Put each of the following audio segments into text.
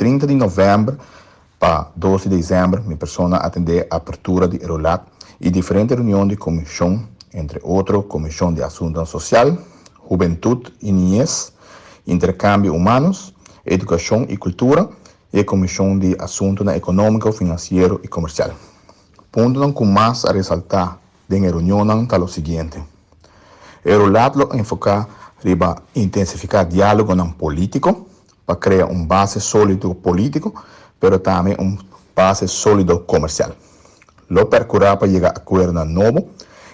30 di novèmber pa 2 di desèmber mi persona a atendé apertura di Eurolat i diferente reunion di komishon, entre otro Komishon di Asuntunan Sosial, Hubentut i Niñes, Interkambio Humanos, Edukashon i Kultura i e Komishon di Asuntunan Ekonómiko, Finansiero i Komersial. Puntonan ku mas a resaltá den e reunionnan ta lo siguiente. Eurolat lo enfoká riba intensifiká diálogonan polítiko pa krea un base sólido polítiko, pero tambe un base sólido komersial. Lo perkurá pa yega akuerdonan nobo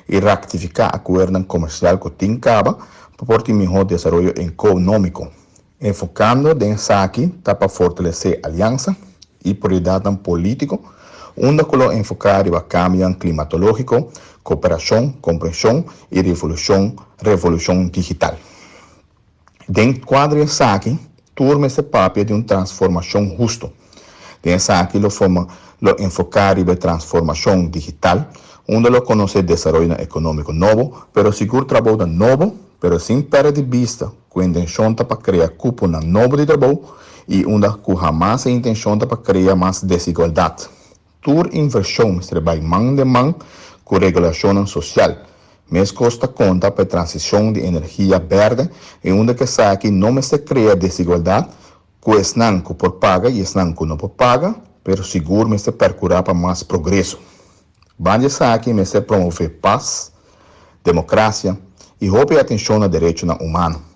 i raktifiká akuerdonan komersial ku tin kaba pa por tin mihó desaroyo ekonómiko. Enfokando den esaki ta pa fortalesé aliansa i prioridatnan polítiko, unda ku lo enfoká riba kambionan klimatológiko, kooperashon, komprenshon i revolushon revolushon digital. Den kuadro di esaki, tur mester papia di un transformashon hustu. Den esaki lo forma lo enfoká riba e transformashon digital, unda lo konosé desaroyonan ekonómiko nobo, pero sigur trabounan nobo, pero sin pèrdè di bista ku e intenshon ta pa krea kuponan nobo di trabou i unda ku hamas e intenshon ta pa krea mas desigualdat. Tur invershon mester bai man den man ku regulashonnan sosial. Meskos ta konta pa e transishon di energia bèrdè i unda ku esaki no mester krea desigualdat ku esnan ku por paga i esnan ku no por paga, pero sigur mester perkurá pa mas progreso. Banda di esaki mester promové pas, demokrasia i hopi atenshon na derechonan humano.